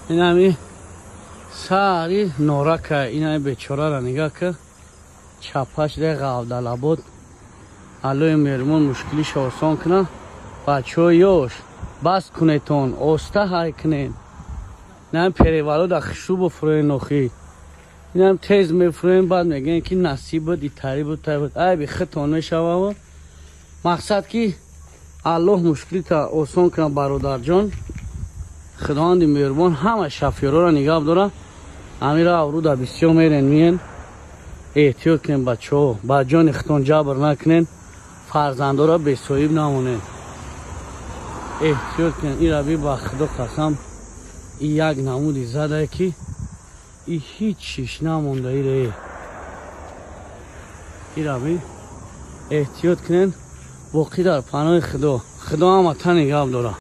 Инами сари норака, инами бечорара нигаҳ ка, чапаш де ғавдалабод. Аллои меҳрубон мушкилиша осон куна. Бачаҳои ёш, бас кунетон, оста ҳай кунед. Инам перевалода хишу буфурӯен охи. Инам тез мефурӯем, баъд мегӯем, ки насиб буд, итари буд, тай буд. Айби хитон мешавава. Мақсад ки Аллоҳ мушкилита осон кунад, бародарҷон. Худованди меҳрубон ҳама шофёрора нигаҳ дора. Амира авруда бисёр мерен, миен, эҳтиёт кунен, бачаҳо, ба ҷони хитон ҷабр накунен, фарзандора бесоҳиб намонед, эҳтиёт кунен. Ира би, ба Худо қасам, и як намуди задае, ки и ҳеҷ чиш намонда. Ира, ира би, эҳтиёт кунен. Боқӣ дар паноҳи Худо. Худо ҳама та нигаҳ дора.